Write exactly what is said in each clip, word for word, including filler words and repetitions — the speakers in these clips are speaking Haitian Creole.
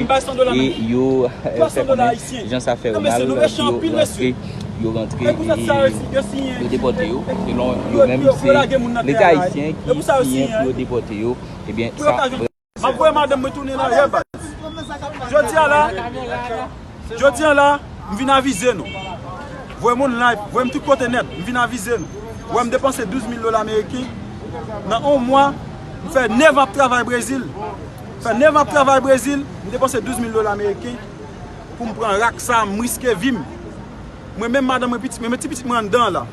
E yo fè konnen jan sa fè yo mal, yo rantre, yo rantre, e yo depòte yo. Selon yo menm, se Leta ayisyen ki siyen pou yo depòte yo. Ebyen, sa M ap voye madanm mwen tounen dayè, baz. Jodi a la, jodi a la, m vin avize nou. Voye moun live, voye m tout kote nèt, m vin avize nou. Ou wè m depanse douz mil dola ameriken. Nan yon mwa, m fè nèf an ap travay Brezil. M fè nèf an ap travay Brezil, m depanse douz mil dola ameriken pou m pran rak sa, m riske vi m. Mwen menm, madanm mwen, pitit mwen, men ti pitit mwen anndan an la.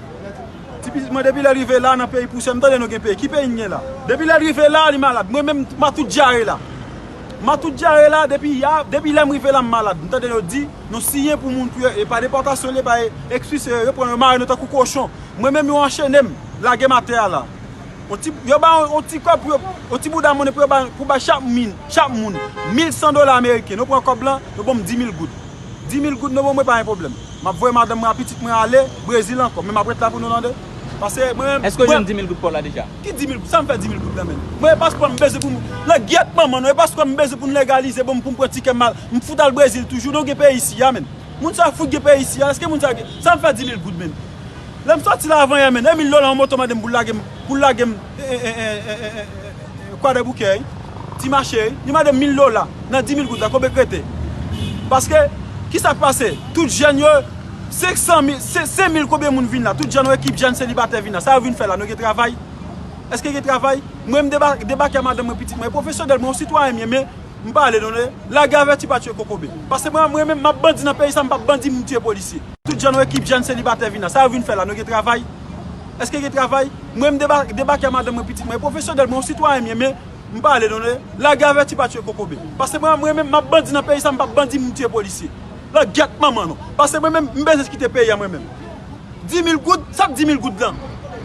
Ti pitit mwen, depi lè l rive la nan peyi pousyè, m tande nou gen peyi. Ki peyi n gen la? Depi lè l rive la, li malad. Mwen menm, m a tout dyare la. M a tout dyare la, depi ya, depi lè m rive la, m malad. M tande yo di, nou siyen pou moun pou yo, e pa depòtasyon li ye, pa e ekspilse yo, yo pran yo mare nou tankou kochon. Mwen menm, yo anchene m, lage m atè a la. On ti, yo ba on, on ti kòb pou yo, on ti bouda monnen pou yo ba, pou ba chak min, chak moun, mil san dola ameriken. Nou pran kòb lan, yo ban m di mil goud. Di mil goud, nou ban mwen, pa gen pwoblèm. M ap voye madanm mwen ak pitit mwen ale Brezil ankò, men m ap ret la pou nou tande. Paske mwen menm. Èske w jwenn di mil goud pa w la deja? Ki di mil goud? Sa m fè di mil goud la, menm? Mwen, e paspò m bezwen pou m, nan gyèt manman nou, e paspò m bezwen pou n legalize, ban m, pou m pran tikè m al, m fout al Brezil toujou, nou gen peyi isi a, menm. Moun sa fout gen peyi isi a, èske moun sa gen, sa m fè di mil goud, menm? Lè m sòti la avan yè, menm, e mil dola yon moto mande m pou l lage m, pou l lage m, e, e, Kwadèboukè, wi. Ti mache, wi. Li mande m mil dola. Nan di mil goud la, konbyen k rete? Paske, ki sa k pase? Tout jèn yo, senk san mil, se, senk mil konbyen moun vin la? Tout jèn, yon ekip jèn selibatè vin la. Sa yo vin fè la? Nou gen travay? Èske gen travay? Mwen, m deba-, debake a madanm mwen, pitit mwen. Pwofesyonèl, mwen, yon sitwayen m ye, men m pale nou, lage avèti pa tiye kokobe. Paske mwen, mwen menm, m ap bandi nan peyi sa, m p ap bandi, m tiye polisye. Tout jèn, yon ekip jèn selibatè vin la. Sa yo vin fè la? Nou gen travay? Èske gen travay? Mwen, m deba-, debake a madanm mwen, pitit mwen. Pwofesyonèl, mwen, yon sitwayen m ye, men m pale nou, lage avèti pa tiye kokobe. Paske mwen, mwen menm, m ap bandi nan peyi sa, m p ap bandi, m tiye polisye. Nan gyèt manman nou. Paske mwen menm, m bezwen kite peyi a mwen menm. Di mil goud, sa k di mil goud lan?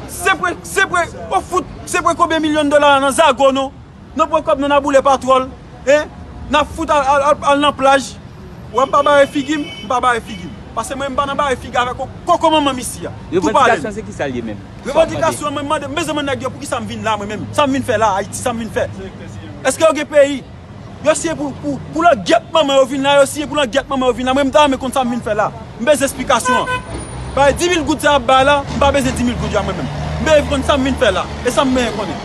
Se pre, se pre, o fout, se pre konbyen milyon dola nan zago nou? Nou pran kòb nou, n a boule patwòl, en? N a fout al, al, al, al nan plaj. Wè, m pa bare figi m, m pa bare figi m. Paske mwen, m pa nan bare figi avèk ko-, koko manman m isi a. Tou pale. Revandikasyon, se ki sa l ye menm? Revandikasyon, mwen, m mande, m bezwen mande nèg yo poukisa m vin la, mwen menm. Sa m vin fè la, Ayiti, sa m vin fè? Èske yo gen peyi? Yo siyen pou, pou, pou langyèt manman yo vin la, yo siyen pou langyèt manman yo vin la. Mwen, m ta renmen konn sa m vin fè la. M bezwen esplikasyon an. Bay di mil goud sa y ap bay la, m pa bezwen di mil goud yo a mwen menm. M bezwen konn sa m vin fè la. E sa m bezwen konnen.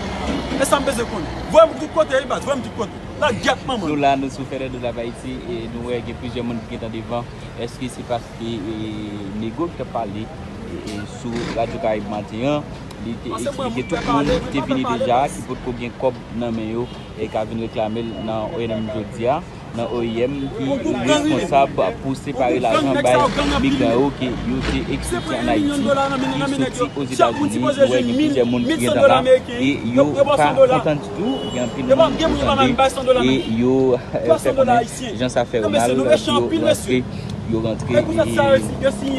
E sa m bezwen konnen. Voye m tout kote, wi, baz, voye m tout kote. Langyèt manman. Nou la, nou sou Fede de Live Haiti, e nou wè gen plizyè moun ki gentan devan. Èske se paske, e, nego ki t ap pale, e, e, sou Radyo Karayib maten an, li te eksplike tout moun ki te vini deja, ki potko gen kòb nan men yo, e ka vin reklame l nan O N M jodi a, nan O I M ki responsab pou separe lajan bay migran yo ke yo te eksplike ann Ayiti, ki soti Ozetazini, nou wè gen plizyè moun ki gentan la, e yo pa kontan ditou, gen anpil moun ki tande, e yo, e, fè konnen jan sa fè yo mal, yo rantre, yo rantre, e,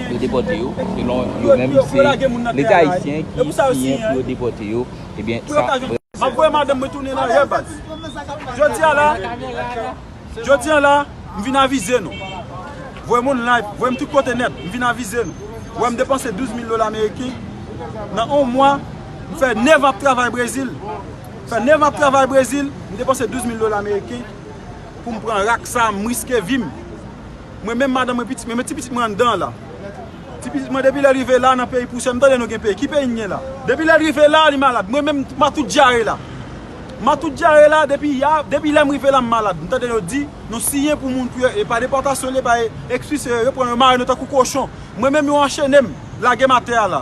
yo depòte yo. Selon yo menm, se Leta ayisyen ki siyen pou yo depòte yo. Ebyen, sa M ap voye madanm mwen tounen dayè, baz. Jodi a la, jodi a la, m vin avize nou. Voye moun live, voye m tout kote nèt, m vin avize nou. Ou wè m depanse douz mil dola ameriken. Nan yon mwa, m fè nèf an ap travay Brezil. M fè nèf an ap travay Brezil, m depanse douz mil dola ameriken pou m pran rak sa, m riske vi m. Mwen menm, madanm mwen, pitit mwen, men ti pitit mwen anndan an la. Ti pitit mwen, depi lè l rive la nan peyi pousyè, m tande nou gen peyi. Ki peyi n gen la? Depi lè l rive la, li malad. Mwen menm, m a tout dyare la. M a tout dyare la, depi ya, depi lè m rive la, m malad. M tande yo di, nou siyen pou moun pou yo, e pa depòtasyon li ye, pa e, ekspilse yo, yo pran yo mare nou tankou kochon. Mwen menm, yo anchene m, lage m atè a la.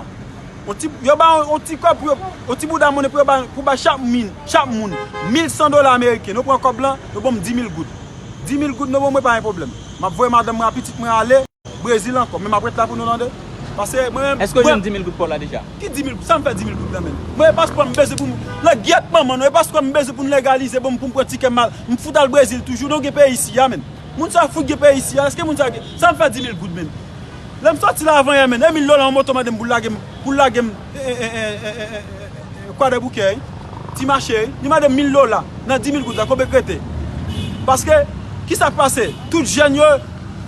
On ti, yo ba on, on ti kòb pou yo, on ti bouda monnen pou yo ba, pou ba chak min, chak moun, mil san dola ameriken. Nou pran kòb lan, yo ban m di mil goud. Di mil goud, nou ban mwen, pa gen pwoblèm. M ap voye madanm mwen ak pitit mwen ale Brezil ankò, men m ap ret la pou nou tande. Paske mwen menm. Èske w jwenn di mil goud pa w la deja? Ki di mil goud? Sa m fè di mil goud la, menm? Mwen, e paspò m bezwen pou m, langyèt manman nou, e paspò m bezwen pou n legalize, ban m, pou m pran tikè m al, m fout al Brezil toujou, nou gen peyi isi a, menm. Moun sa fout gen peyi isi a, èske moun sa gen, sa m fè di mil goud, menm? Lè m sòti la avan yè, menm, e mil dola yon moto mande m pou l lage m, pou l lage m, e, e, Kwadèboukè, wi. Ti mache, wi. Li mande m mil dola. Nan di mil goud la, konbyen k rete? Paske, ki sa k pase? Tout jèn yo,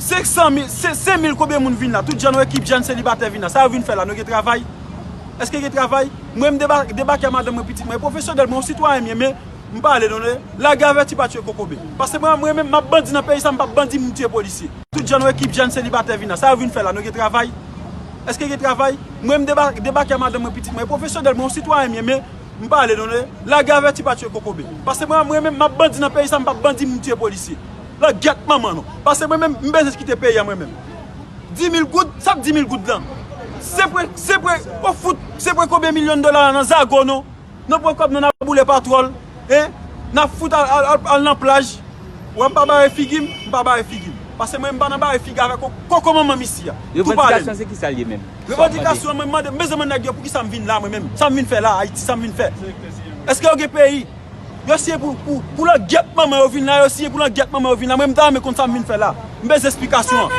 senk san mil, se, senk mil konbyen moun vin la? Tout jèn, yon ekip jèn selibatè vin la. Sa yo vin fè la? Nou gen travay? Èske gen travay? Mwen, m deba-, debake a madanm mwen, pitit mwen. E pwofesyonèl, mwen, yon sitwayen m ye, men M pale non, lage avèti pa tchwe kokobe. Paske mwen, mwen menm, m ap bandi nan peyi sa, m p ap bandi, m tchwe polisye. Tout jèn w ekip jèn selibatè vin la. Sa yo vin fè la, nou gen travay? Èske gen travay? Mwen, m deba- debake a madanm mwen, pitit mwen, pwofesyonèl, mwen, yon sitwayen m ye, men m pale non, lage avèti pa tchwe kokobe. Paske mwen, mwen menm, m ap bandi nan peyi sa, m p ap bandi, m tchwe polisye. Langyèt manman nou. Paske mwen menm, m bezwen kite peyi a mwen menm. Dis mil goud, sa k dis mil goud lan? Se pre, se pre, o fout, se pre konbyen milyon dola nan zago nou? Nou pran kòb nou, n a boule patwòl, en? N a fout al, al, al, al nan plaj. Wè, m pa bare figi m, m pa bare figi m. Paske mwen, m pa nan bare figi avèk yon koko manman m isi a. Tou pale. Revandikasyon se ki sa l ye menm? Revandikasyon, mwen, m mande, m bezwen mande nèg yo poukisa m vin la, mwen menm. Sa m vin fè la, Ayiti, sa m vin fè? Èske yo gen peyi? Yo siyen pou, pou, pou langyèt manman yo vin la, yo siyen pou langyèt manman yo vin la. Mwen, m ta renmen konn sa m vin fè la. M bezwen esplikasyon an.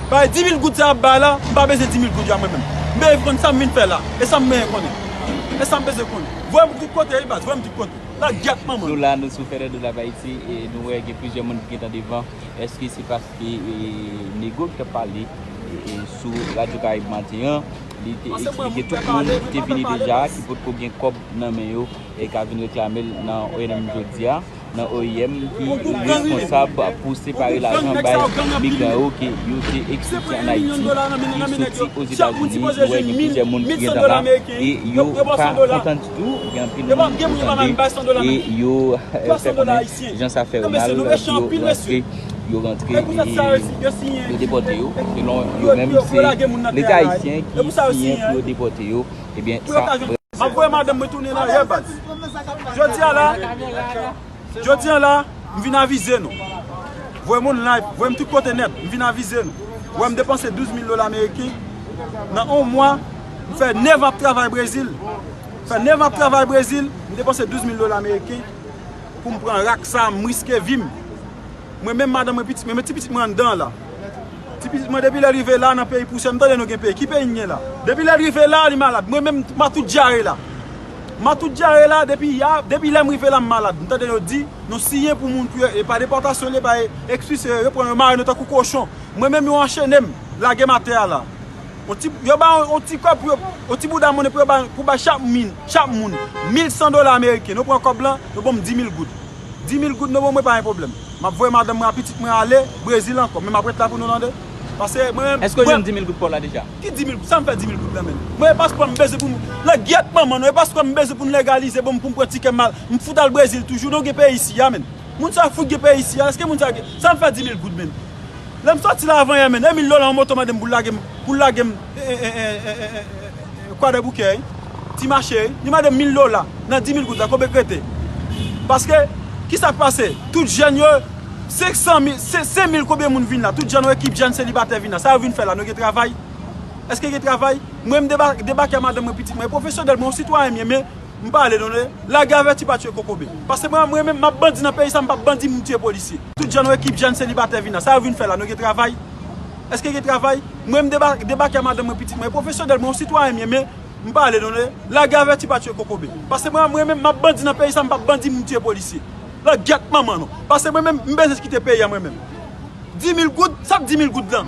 Bay dis mil goud sa y ap bay la, m pa bezwen dis mil goud yo a mwen menm. M bezwen konn sa m vin fè la. E sa m bezwen konnen. E sa m bezwen konnen. Voye m tout kote, wi, baz, voye m tout kote. Langyèt manman. Nou la, nou sou Fè Dòdòl ap Ayiti, e nou wè gen plizyè moun ki gentan devan. Èske se paske, e, nego ki t ap pale, e, e, sou Radyo Karayib maten an, li te eksplike tout moun ki te vini deja, ki potko gen kòb nan men yo, e ka vin reklame l nan O N M jodi a, nan O I M, ki responsab pou separe lajan bay migran yo ke yo te ekspilse ann Ayiti, ki soti Ozetazini, ou wè gen plizyè moun ki gentan la, e yo pa kontan ditou, gen anpil moun ou tande, e yo, e, fè konnen jan sa fè yo mal, yo rantre, yo rantre, e yo depòte yo, selon yo menm, se Leta ayisyen ki siyen pou yo depòte yo, ebyen, sa M ap voye madanm mwen tounen nan rè, baz. Jodi a la, jodi a la, m vin avize nou. Voye moun live, voye m tout kote nèt, m vin avize nou. Wè m depanse douz mil dola ameriken. Nan yon mwa, m fè nèf an ap travay Brezil. Fè nèf an ap travay Brezil, m depanse douz mil dola ameriken pou m pran rak sa, m riske vi m. Mwen menm, madanm mwen, pitit mwen, men ti pitit mwen anndan la. Ti pitit mwen, depi lè l rive la nan peyi pousyè, m tande nou gen peyi. Ki peyi n gen la? Depi lè l rive la, li malad. Mwen menm, m a tout dyare la. M a tout dyare la, depi ya, depi lè m rive la, m malad. M tande yo di, nou siyen pou moun pou yo, e pa depòtasyon li ye, pa e- ekspilse yo, yo pran yo mare nou tankou kochon. Mwen menm, yo anchene m, lage m atè a la. On ti, yo ba on, on ti kòb pou yo, on ti bouda monnen pou yo ba, pou bay chak min, chak moun, mil san dola ameriken. Nou pran kòb lan, nou ban m dis mil goud. Dis mil goud, nou ban mwen, pa gen pwoblèm. M ap voye madanm mwen ak pitit mwen ale Brezil ankò, men m ap ret la pou nou tande. Paske mwen menm. Èske w jwenn dis mil goud pa w la deja? Ki dis mil goud? Sa m fè dis mil goud lan menm? Mwen, e paspò m bezwen pou m, langyèt manman nou, e paspò m bezwen pou n legalize, ban m pou m pran tikè m al, m fout al Brezil toujou, nou gen peyi isi a, menm. Moun sa fout gen peyi isi a, èske moun sa gen, sa m fè dis mil goud menm? Lè m sòti la avan yè, menm, e mil dola yon moto mande m pou l lage m, pou l lage m, e, e, Kwadèboukè, wi. Ti mache, wi. Li mande m mil dola nan dis mil goud la, konbyen k rete? Paske, kisa k pase? Tout jèn yo, senk san mil, se, senk mil konbyen moun vin la? Tout jèn, yon ekip jèn selibatè vin la. Sa yo vin fè la? Nou gen travay? Èske gen travay? Mwen, m deba- debake a madanm mwen, pitit mwen, pwofesyonèl, mwen, yon sitwayen m ye, men m pale non, lage avèti pa tchwe kokobe. Paske mwen, mwen menm, m ap bandi nan peyi sa, m p ap bandi, m tchwe polisye. Tout jèn, yon ekip jèn selibatè vin la. Sa yo vin fè la? Nou gen travay? Èske gen travay? Mwen, m deba- debake a madanm mwen, pitit mwen, pwofesyonèl, mwen, yon sitwayen m ye, men m pale non, lage avèti pa tchwe kokobe. Paske mwen, mwen menm, m ap bandi nan peyi sa, m p ap bandi, m tchwe polisye. Langyèt manman nou. Paske mwen menm, m bezwen kite peyi a mwen menm. Dis mil goud, sa k dis mil goud lan?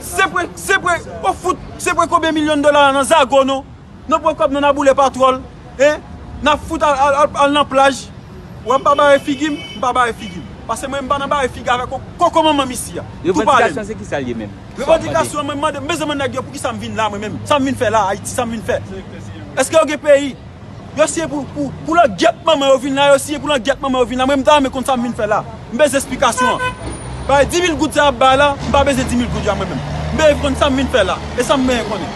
Se pre, se pre, o fout, se pre konbyen milyon dola nan zago nou? Nou pran kòb nou, n a boule patwòl, en? N a fout al, al, al, al nan plaj. Wè, m pa bare figi m, m pa bare figi m. Paske mwen, m pa nan bare figi avèk yon koko manman m isi a. Tou pale. Revandikasyon se ki sa l ye menm? Revandikasyon, mwen, m mande, m bezwen mande nèg yo poukisa m vin la, mwen menm. Sa m vin fè la, Ayiti, sa m vin fè? Èske yo gen peyi? Yo siyen pou, pou, pou langyèt manman yo vin la, yo siyen pou langyèt manman yo vin la. Mwen, m ta renmen konn sa m vin fè la. M bezwen esplikasyon an. Bay dis mil goud sa y ap bay la, m pa bezwen dis mil goud yo a mwen menm. M bezwen konn sa m vin fè la. E sa m bezwen konnen.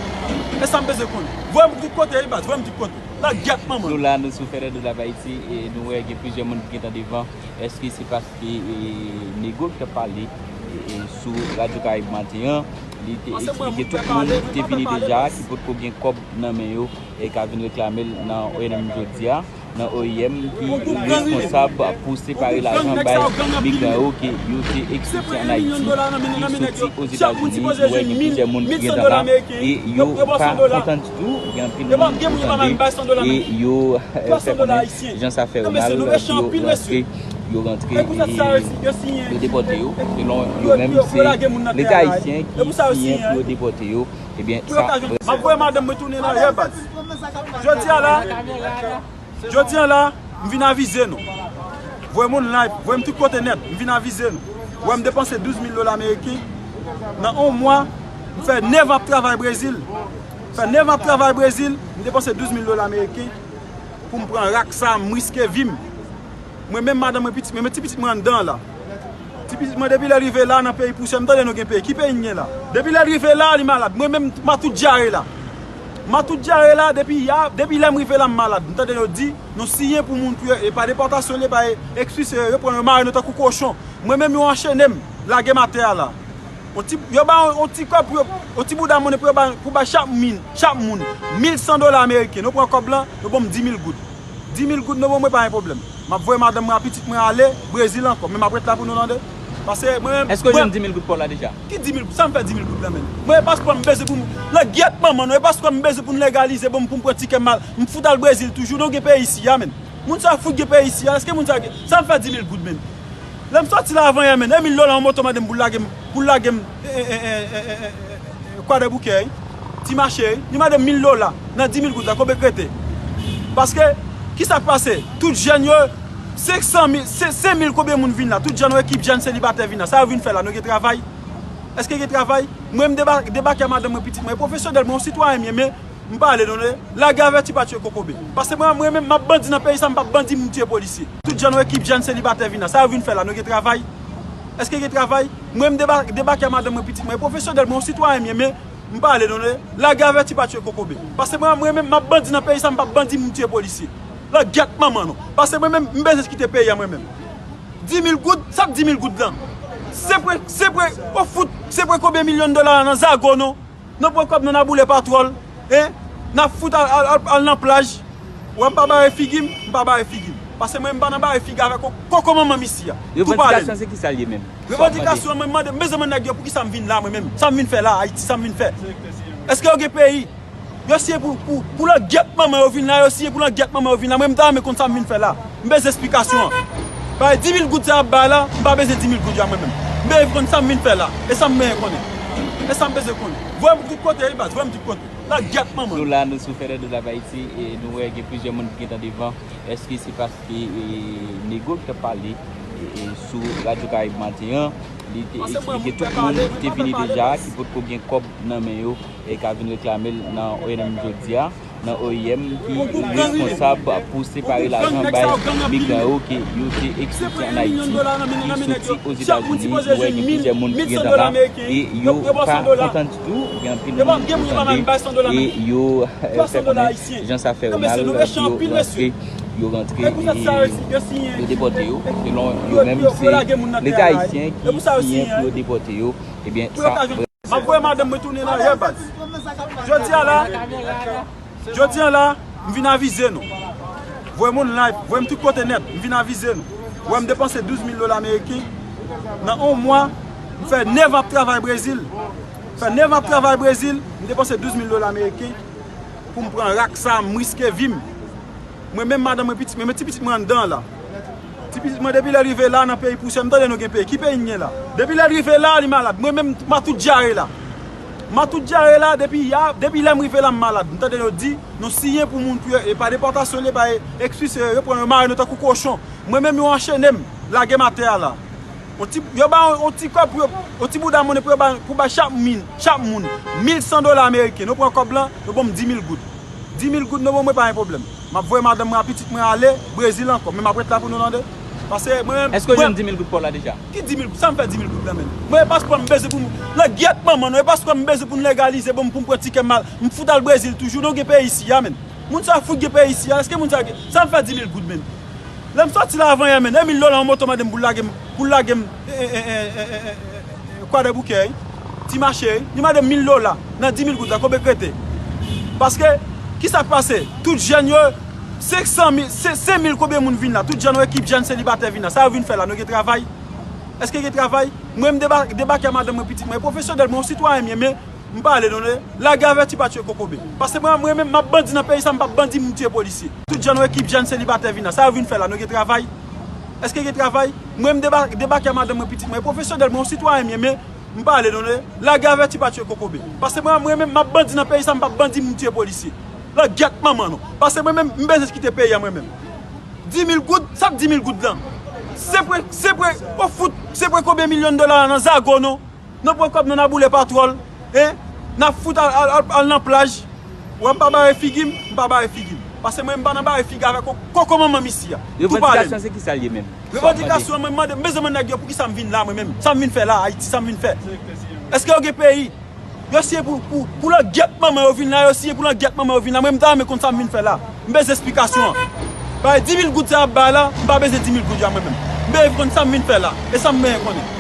E sa m bezwen konnen. Voye m tout kote, wi, baz, voye m tout kote. Langyèt manman. Nou la, nou sou Fè Dòdòl ap Ayiti, e nou wè gen plizyè moun ki gentan devan. Èske se paske, e, nego ki t ap pale, e, e, sou Radyo Karayib maten an, li te eksplike tout moun ki te vini deja, ki potko gen kòb nan men yo, e ka vin reklame l nan O N M jodi a, nan O I M, ki responsab pou separe lajan bay migran yo ke yo te ekspilse ann Ayiti, ki soti Ozetazini, ou wè gen plizyè moun ki gentan la, e yo pa kontan ditou, gen anpil moun ki tande, e yo, e, fè konnen jan sa fè yo mal, yo rantre, yo rantre, e yo depòte yo, selon yo menm, se Leta ayisyen ki siyen pou yo depòte yo, ebyen, sa. M ap voye madanm mwen tounen nan rè, baz. Jodi a la, jodi a la, m vin avize nou. Voye moun live, voye m tout kote nèt, m vin avize nou. Wè m depanse douz mil dola ameriken. Nan yon mwa, m fè nèf an ap travay Brezil. M fè nèf an ap travay Brezil, m depanse douz mil dola ameriken pou m pran rak sa, m riske vi m. Mwen menm, madanm mwen, pitit mwen, men ti pitit mwen anndan la. Ti pitit mwen, depi lè l rive la nan peyi pousyè, m tande nou gen peyi. Ki peyi n gen la? Depi lè l rive la, li malad. Mwen menm, m a tout dyare la. M a tout dyare la, depi ya, depi lè m rive la, m malad. M tande yo di, nou siyen pou moun pou yo, e pa depòtasyon li, e pa e-, ekspilse yo, yo pran yo mare nou tankou kochon. Mwen menm, yo anchene m, lage m atè a la. On ti, yo ba on, on ti kòb pou yo, on ti bouda monnen pou yo ba, pou bay chak min, chak moun, mil san dola ameriken. Nou pran kòb lan, yo ban m di mil goud. Di mil goud, nou ban mwen, pa gen pwoblèm. M ap voye madanm mwen ak pitit mwen ale Brezil ankò, men m ap ret la pou nou tande. Paske mwen menm, Èske w jwenn di mil goud pa w la deja? Ki di mil goud? Sa m fè di mil goud la, menm? Mwen, e paspò m bezwen pou m, nan gyèt manman nou, e paspò m bezwen pou m legalize, ban m pou m pran tikè m al, m fout al Brezil toujou, nou gen peyi isi a, menm. Moun sa fout gen peyi isi a, èske moun sa gen, sa m fè di mil goud, menm? Lè m sòti la avan yè, menm, e mil dola yon moto mande m pou l lage m, pou l lage m, e, e, Kwadèboukè, wi. Ti mache, wi. Li mande m mil dola. Nan di mil goud la, konbyen k rete? Paske, kisa k pase? Tout jèn yo, senk san mil, se, senk mil konbyen moun vin la? Tout jèn, yon ekip jèn selibatè vin la. Sa yo vin fè la? Nou gen travay? Èske gen travay? Mwen, m deba-, debake a madanm mwen, pitit mwen, pwofesyonèl, mwen, yon sitwayen m ye, men m pale nou, lage avèti pa tiye kokobe. Paske mwen, mwen menm, m ap bandi nan peyi sa, m p ap bandi pou m tiye polisye. Tout jèn, yon ekip jèn selibatè vin la. Sa yo vin fè la? Nou gen travay? Èske gen travay? Mwen, m deba-, debake a madanm mwen, pitit mwen, pwofesyonèl, mwen, yon sitwayen m ye, men m pale nou, lage avèti pa tiye kokobe. Paske mwen, mwen menm, m ap bandi nan peyi sa, m p ap bandi pou m tiye polisye. Nan gyèt manman nou. Paske mwen menm, m bezwen kite peyi a mwen menm. Di mil goud, sa k di mil goud lan? Se pre, se pre, o fout, se pre konbyen milyon dola nan zago nou? Nou pran kòb nou, n a boule patwòl, en? N a fout al, al, al, al nan plaj. Wè, m pa bare figi m, m pa bare figi m. Paske mwen, m pa nan bare figi avèk ko-, koko manman m isi a. Tou pale. Revandikasyon se kisa l ye menm? Revandikasyon, mwen, m mande, m bezwen mande nèg yo poukisa m vin la, mwen menm. Sa m vin fè la, Ayiti, sa m vin fè? Èske yo gen peyi? Yo siyen pou, pou, pou langyèt manman yo vin la, yo siyen pou langyèt manman yo vin la. Mwen, m ta renmen konn sa m vin fè la. M bezwen esplikasyon an. Paske di mil goud sa y ap bay la, m pa bezwen di mil goud yo a mwen menm. M bezwen konn sa m vin fè la. E sa m bezwen konnen. E sa m bezwen konnen. Voye m tout kote, wi, baz, voye m tout kote. Langyèt manman. Nou la, nou sou Fede Dozay Ayiti, e nou wè gen plizyè moun ki gentan devan. Èske se paske, e, nego ki t ap pale, e, e, sou Radyo Karayib maten an, li te eksplike tout moun ki te vini deja, ki potko gen kòb nan men yo, e ka vin reklame l nan O N M jodi a, nan O I M ki responsab pou separe lajan bay migran yo ke yo te eksplike ann Ayiti, ki soti Ozetazini, nou wè gen plizyè moun ki gentan la, e yo pa kontan ditou, gen anpil moun ki tande, e yo, e, fè konnen jan sa fè yo mal, yo rantre, yo rantre, e yo depòte yo, selon yo menm, se Leta ayisyen ki siyen pou yo depòte yo, ebyen, sa M ap voye madanm mwen tounen nan rè, baz. Jodi a la, jodi a la, m vin avize nou. Voye moun live, voye m tout kote nèt, m vin avize nou. Wè m depanse douz mil dola ameriken. Nan yon mwa, m fè nèf an ap travay Brezil. M fè nèf an ap travay Brezil, m depanse douz mil dola ameriken pou m pran rak sa, m riske vi m. Mwen menm, madanm mwen, pitit mwen, men ti pitit mwen anndan la. Ti pitit mwen, depi lè l rive la nan peyi pousyè, m tande nou gen peyi. Ki peyi n gen la? Depi lè l rive la, li malad. Mwen menm, m a tout dyare la. M a tout dyare la, depi ya, depi lè m rive la, m malad. M tande yo di, nou siyen pou moun pou yo, e pa depòtasyon li ye, pa e-, ekspilse yo, yo pran yo mare nou tankou kochon. Mwen menm, yo anchene m, lage m atè a la. On ti, yo ba on, on ti kòb pou yo, on ti bouda monnen pou yo ba, pou bay chak min, chak moun, mil san dola ameriken. Nou pran kòb lan, yo ban m di mil goud. Di mil goud, nou ban mwen, pa gen pwoblèm. M ap voye madanm mwen ak pitit mwen ale Brezil ankò, men m ap ret la pou nou tande. Paske mwen menm, Èske w jwenn di mil goud pa w la deja? Ki di mil goud? Sa m fè di mil goud la, menm? Mwen, e paspò m bezwen pou m, langyèt manman nou, e paspò m bezwen pou m legalize, ban m, pou m pran tikè m al, m fout al Brezil toujou, nou gen peyi isi a, menm. Moun sa fout gen peyi isi a, èske moun sa gen, sa m fè di mil goud, menm? Lè m sòti la avan yè, menm, e mil dola yon moto mande m pou l lage m, pou l lage m, e, e, Kwadèboukè, wi. Ti mache, wi. Li mande m mil dola. Nan di mil goud la, konbyen k rete? Paske, kisa k pase? Tout jèn yo, senk san mil, se, senk mil konbyen moun vin la? Tout jèn, yon ekip jèn selibatè vin la. Sa yo vin fè la? Nou gen travay? Èske gen travay? Mwen, m deba-, debake a madanm mwen, pitit mwen. Pwofesyonèl, mwen, yon sitwayen m ye, men M pale nou, lage avèti pa tiye kokobe. Paske mwen, mwen menm, m ap bandi nan peyi sa, m p ap bandi pou m tiye polisye. Tout jèn, yon ekip jèn selibatè vin la. Sa yo vin fè la? Nou gen travay? Èske gen travay? Mwen, m deba-, debake a madanm mwen, pitit mwen. Pwofesyonèl, mwen, yon sitwayen m ye, men m pale nou, lage avèti pa tiye kokobe. Paske mwen, mwen menm, m ap bandi nan peyi sa, m p ap bandi pou m tiye polisye. Langyèt manman nou. Paske mwen menm, m bezwen kite peyi a mwen menm. Di mil goud, sa k di mil goud lan? Sepre, sepre, o fout, sepre konbyen milyon dola nan zago nou? Nou pran kòb nou, n a boule patwòl, en? N a fout al, al, al, al nan plaj. Wè, m pa bare figi m, m pa bare figi m. Paske mwen, m pa nan bare figi avèk koko manman m isi a. Tou pale m. Revandikasyon se ki sa l ye menm? Revandikasyon, mwen, m mande, m bezwen mande nèg yo poukisa m vin la, mwen menm. Sa m vin fè la, Ayiti, sa m vin fè? Èske yo gen peyi? Yo siye pou, pou, pou langyèt manman yo vin la, yo siye pou langyèt manman yo vin la. Mwen, m ta renmen konn sa m vin fè la. M bezwen esplikasyon an. Bay di mil goud sa y ap bay la, m pa bezwen di mil goud yo a mwen menm. M bezwen konn sa m vin fè la. E sa m bezwen konnen.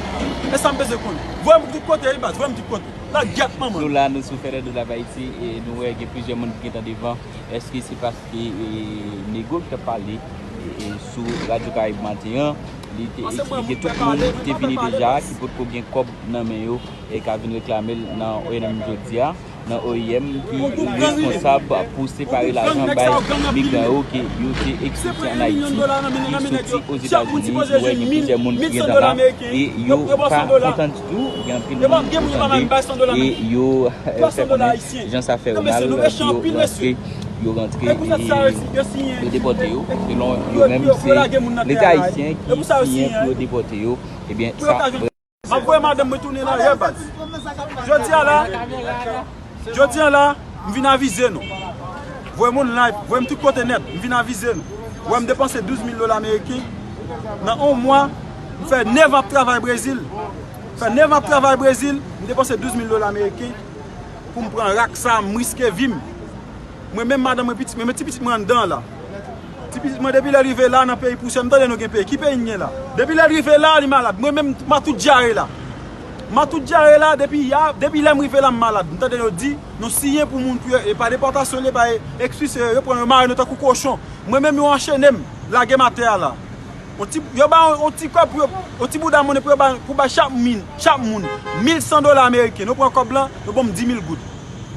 E sa m bezwen konnen. Voye m tout kote, wi, baz, voye m tout kote. Langyèt manman. Nou la, nou sou Fede Dola Ayiti, e nou wè gen plizyè moun ki gentan devan. Èske se paske, e, nego ki t ap pale, e, e, sou Radyo Karayib maten an, li te eksplike tout moun ki te vini deja, ki potko gen kòb nan men yo, e ka vin reklame l nan O I M jodi a, nan O I M ki responsab pou separe lajan bay migran yo ke yo te eksplike ann Ayiti, ki soti Ozetazini, nou wè gen plizyè moun ki gentan la, e yo pa kontan ditou, gen anpil moun ki tande, e yo, e, fè konnen jan sa fè yo mal, yo rantre, yo rantre, e, yo depòte yo, selon yo menm, se Leta ayisyen ki siyen pou yo depòte yo, ebyen, sa M ap voye madanm mwen tounen nan rè, baz. Jodi a la, jodi a la, m vin avize nou. Voye moun live, voye m tout kote nèt, m vin avize nou. Wè m depanse douz mil dola ameriken nan yon mwa, m fè nèf an ap travay Brezil. M fè nèf an ap travay Brezil, m depanse douz mil dola ameriken pou m pran rak sa, m riske vi m. Mwen menm, madanm mwen, pitit mwen, men ti pitit mwen anndan la. Ti pitit mwen, depi lè l rive la nan peyi pousyè, m tande nou gen peyi. Ki peyi n gen la? Depi lè l rive la, li malad. Mwen menm, m a tout dyare la. M a tout dyare la, depi ya, depi lè m rive la, m malad. M tande yo di, nou siyen pou moun, pou yo, e pa depòtasyon, li pa e, ekspilse yo, yo pran yo, mare nou tankou kochon. Mwen menm, yo anchene m, lage m atè a la. On ti, yo ba on, on ti kòb pou yo, on ti bouda monnen pou yo ba, pou bay chak min, chak moun, mil san dola ameriken. Nou pran kòb lan, nou ban m di mil goud.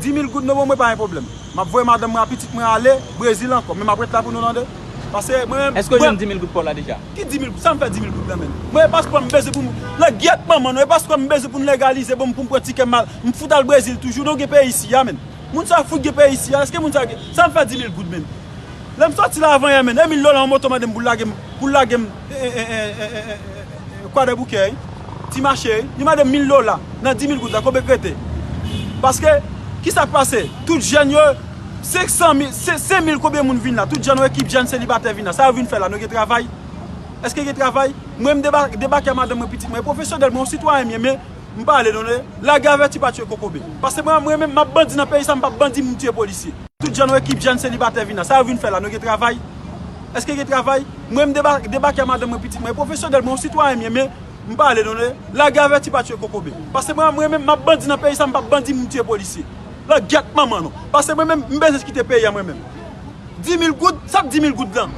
Di mil goud, nou ban mwen, pa gen pwoblèm. M ap voye madanm mwen ak pitit mwen ale Brezil ankò, men m ap ret la pou nou tande. Paske mwen menm. Èske w jwenn di mil goud pa w la deja? Ki di mil goud? Sa m fè di mil goud la menm? Mwen, e paspò m bezwen pou m, langyèt manman nou, e paspò m bezwen pou n legalize, ban m, pou m pran tikè m al, m fout al Brezil toujou, nou gen peyi isi a menm. Moun sa fout gen peyi isi a, èske moun sa gen, sa m fè di mil goud menm? Lè m sòti la avan yè, menn, e mil dola yon moto mande m pou l lage m, pou l lage m, e, e, e, Kwadèboukè, wi. Ti mache, wi. Li mande m mil dola nan di mil goud la, konbyen k rete? Paske, kisa k pase? Tout jèn yo, senk san mil, se, senk mil konbyen moun vin la? Tout jèn, yon ekip jèn selibatè vin la. Sa yo vin fè la? Nou gen travay? Èske gen travay? Mwen, m deba-, debake a madanm mwen, pitit mwen, pwofesyonèl, mwen, yon sitwayen m ye, men m pale nou, lage avèti pa tchwe kokobe. Paske mwen, mwen menm, m ap bandi nan peyi sa, m p ap bandi, m tchwe polisye. Tout jèn, yon ekip jèn selibatè vin la. Sa yo vin fè la? Nou gen travay? Èske gen travay? Mwen, m deba-, debake a madanm mwen, pitit mwen, pwofesyonèl, mwen, yon sitwayen m ye, men m pale nou, lage avèti pa tchwe kokobe. Paske mwen, mwen menm, m ap bandi nan peyi sa, m p ap bandi, m tchwe polisye. Langyèt manman nou. Paske mwen menm, m bezwen kite peyi a mwen menm. Di mil goud, sa k di mil goud lan?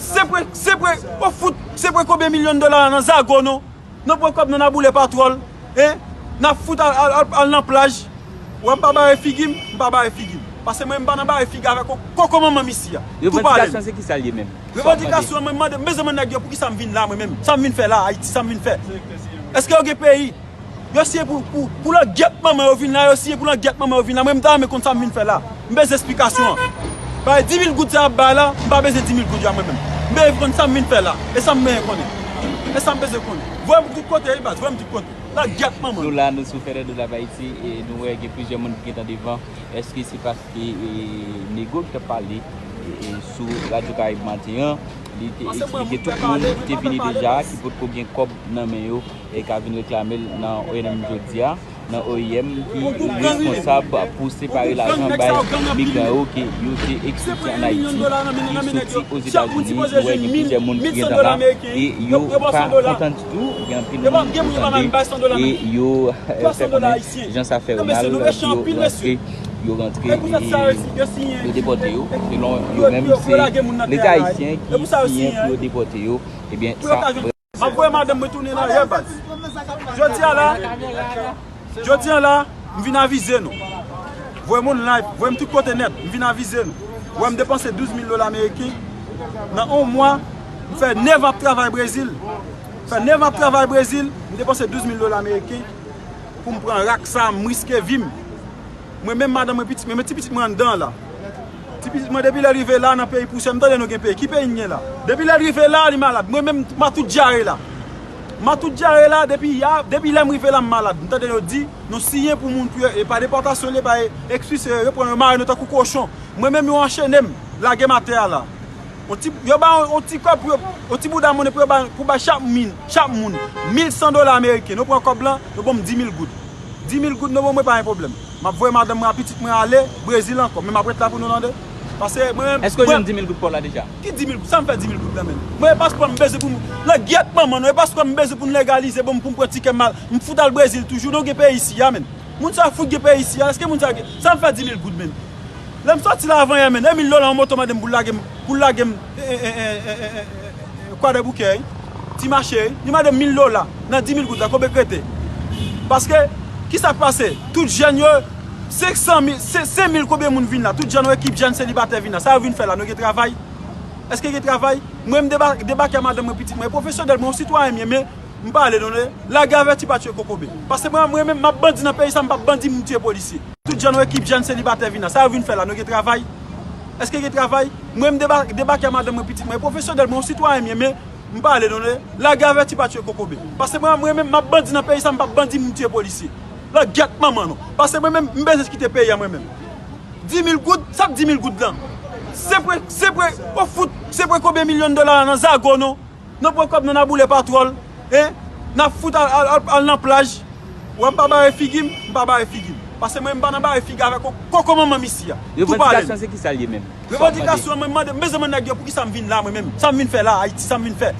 Sepre, sepre, o fout, sepre konbyen milyon dola nan zago nou? Nou pran kòb nou, n a boule patwòl, en? N a fout al, al, al, al nan plaj. Wè, m pa bare figi m, m pa bare figi m. Paske mwen, m pa nan bare figi avèk koko manman m isi a. Tou pale m. Revandikasyon se ki sa l ye menm? Revandikasyon, mwen, m mande, m bezwen mande nèg yo poukisa m vin la, mwen menm. Sa m vin fè la, Ayiti, sa m vin fè? Èske yo gen peyi? Yo siye pou, pou, pou langyèt manman yo vin la, yo siye pou langyèt manman yo vin la. Mwen, m ta renmen konn sa m vin fè la. M bezwen esplikasyon an. Bay di mil goud sa y ap bay la, m pa bezwen di mil goud yo a mwen menm. M bezwen konn sa m vin fè la. E sa m bezwen konnen. E sa m bezwen konnen. Voye m tout kote, wi, baz, voye m tout kote. Langyèt manman. Nou la, nou sou Fede Dola Ayiti, e nou wè gen plizyè moun ki gentan devan. Èske se paske, e, nego ki t ap pale, e, e, sou Radyo Karayib maten an, li te eksplike tout moun ki te vini deja, ki potko gen kòb nan men yo, e ka vin reklame l nan O I M jodi a, nan O I M ki responsab pou separe lajan bay migran yo ke yo te eksplike ann Ayiti, ki soti Ozetazini, nou wè gen plizyè moun ki gentan la, e yo pa kontan ditou, gen anpil moun ki tande, e yo, e, fè konnen jan sa fè yo mal, yo rantre, yo rantre, e, yo depòte yo, selon yo menm, se Leta ayisyen ki siyen pou yo depòte yo, ebyen, sa M ap voye madanm mwen tounen nan rè, baz. Jodi a la, jodi a la, m vin avize nou. Voye moun live, voye m tout kote nèt, m vin avize nou. Wè, m depanse douz mil dola ameriken nan yon mwa, m fè nèf an ap travay Brezil. M fè nèf an ap travay Brezil, m depanse douz mil dola ameriken pou m pran rak sa, m riske vi m. Mwen menm, madanm mwen, pitit mwen, men ti pitit mwen anndan la. Ti pitit mwen, depi lè l rive la nan peyi pousyè, m tande nou gen peyi. Ki peyi n gen la? Depi lè l rive la, li malad. Mwen menm, m a tout dyare la. M a tout dyare la, depi ya, depi lè m rive la, m malad. M tande yo di, nou siyen pou moun pou yo, e pa depòtasyon li ye, pa e, ekspilse yo, yo pran yo mare nou tankou kochon. Mwen menm, yo anchene m, lage m atè a la. On ti, yo ba on, on ti kòb pou yo, on ti bouda monnen pou yo ba, pou bay chak min, chak moun, mil san dola ameriken. Nou pran kòb lan, nou ban m di mil goud. Di mil goud, nou ban mwen, pa gen pwoblèm. M ap voye madanm mwen ak pitit mwen ale Brezil ankò. Men m ap ret la pou nou tande. Paske mwen menm. Èske w jwenn di mil goud pa w la deja? Ki di mil goud? Sa m fè di mil goud la menm? Mwen e paspò m bezwen pou m, langyèt manman nou, e paspò m bezwen pou m legalize, bon, pou m pran tikè m al, m fout al Brezil toujou, nou gen peyi isi a menm. Moun sa fout gen peyi isi a, èske moun sa gen, sa m fè di mil goud menm? Lè m sòti la avan yè menm, Emil Lolan yon moto mande m pou l lage m, pou l lage m, e, e, e, Kwadèboukè, wi. Ti mache, wi. Li mande m mil dola nan di mil goud la, konbyen k rete? Paske, kisa k pase? Tout jèn yo, senk san mil, se, senk mil konbyen moun vin la? Tout jèn, yon ekip jèn selibatè vin la. Sa yo vin fè la? Nou gen travay? Èske gen travay? Mwen, m deba-, debake a madanm mwen, pitit mwen, pwofesyonèl, mwen, yon sitwayen m ye, men m pale nou, lage avèti pa tchwe kokobe. Paske mwen, mwen menm, m ap bandi nan peyi sa, m p ap bandi, m tye polisye. Tout jèn, yon ekip jèn selibatè vin la. Sa yo vin fè la? Nou gen travay? Èske gen travay? Mwen, m deba-, debake a madanm mwen, pitit mwen, pwofesyonèl, mwen, yon sitwayen m ye, men m pale nou, lage avèti pa tchwe kokobe. Paske mwen, mwen menm, m ap bandi nan peyi sa, m p ap bandi, m tye polisye. Langyèt manman nou. Paske mwen menm, m bezwen kite peyi a mwen menm. Di mil goud, sa k di mil goud lan? Se pre, se pre, ou fout, se pre konbyen milyon dola la nan zago nou? Nou pran kòb nou, n a boule patwòl, en? N a fout al, al, al, al nan plaj. Wè m pa bare figi m, m pa bare figi m. Paske mwen, m pa nan bare figi avèk ko-, koko manman m isi a. Tou pale m. Revandikasyon se kisa l ye menm? Revandikasyon, mwen, m mande, m bezwen mande nèg yo poukisa m vin la, mwen menm. Sa m vin fè la, Ayiti, sa m vin fè?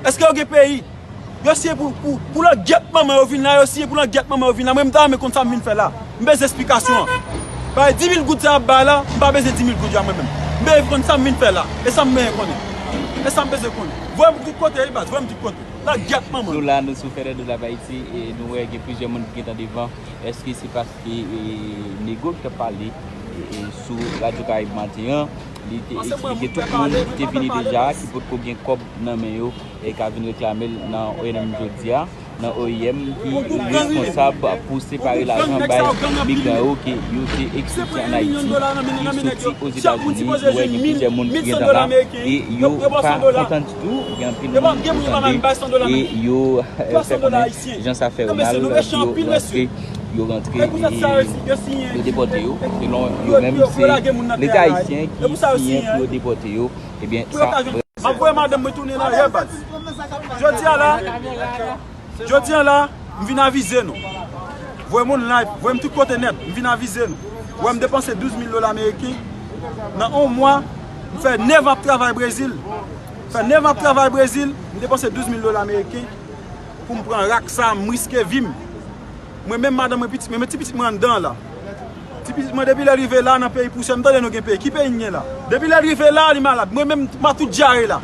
Èske yo gen peyi? Yo siyen pou, pou, pou langyèt manman yo vin la, yo siyen pou langyèt manman yo vin la. Mwen, m ta renmen konn sa m vin fè la. M bezwen esplikasyon an. Paske di mil goud sa y ap bay la, m pa bezwen di mil goud yo a mwen menm. M bezwen konn sa m vin fè la. E sa m bezwen konnen. E sa m bezwen konnen. Voye m tout kote, wi, baz, voye m tout kote. Langyèt manman. Nou la, nou sou Fede de Live Ayiti, e nou wè gen plizyè moun ki gentan devan. Èske se paske, e, Nego ki t ap pale, e, e, sou Radyo Karayib maten an, li te eksplike tout moun ki te vini deja, ki potko gen kòb nan men yo, e ka vin reklame l nan O I M jodi a, nan O I M ki responsab pou separe lajan bay migran yo ke yo te eksplike ann Ayiti, ki soti Ozetazini. Nou wè gen plizyè moun ki gentan la, e yo pa kontan ditou. Gen anpil moun ou tande, e yo, e, fè konnen jan sa fè yo mal, yo rantre, yo rantre, e yo depòte yo. Selon yo menm, se Leta ayisyen ki siyen pou yo depòte yo. Ebyen, sa. M ap voye madanm mwen tounen nan yè, baz. Jodi a la, jodi a la, m vin avize nou. Voye moun live, voye m tout kote nèt, m vin avize nou. Wè m depanse douz mil dola ameriken. Nan yon mwa, m fè nèf an ap travay Brezil. Fè nèf an ap travay Brezil, m depanse douz mil dola ameriken pou m pran rak sa, m riske vi m. Mwen menm, madanm mwen, pitit mwen, men ti pitit mwen anndan an la. Ti pitit mwen, depi lè l rive la nan peyi pousyè, m tande nou gen peyi. Ki peyi n gen la? Depi lè l rive la, li malad. Mwen menm, m a tout dyare la.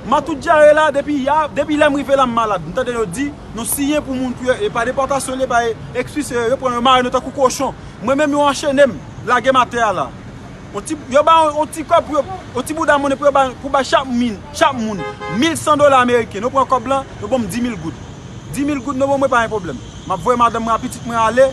M a tout dyare la, depi ya, depi lè m rive la, m malad. M tande yo di, nou siyen pou moun pou yo, e pa depòtasyon li ye, pa e, ekspilse yo, yo pran yo mare nou tankou kochon. Mwen menm, yo anchene m, lage m atè a la. On ti, yo ba on, on ti kòb pou yo, on ti bouda monnen pou yo ba, pou bay chak min, chak moun, mil san dola ameriken. Nou pran kòb lan, nou ban m di mil goud. Di mil goud, nou ban mwen, pa gen pwoblèm. M ap voye madanm mwen ak pitit mwen ale.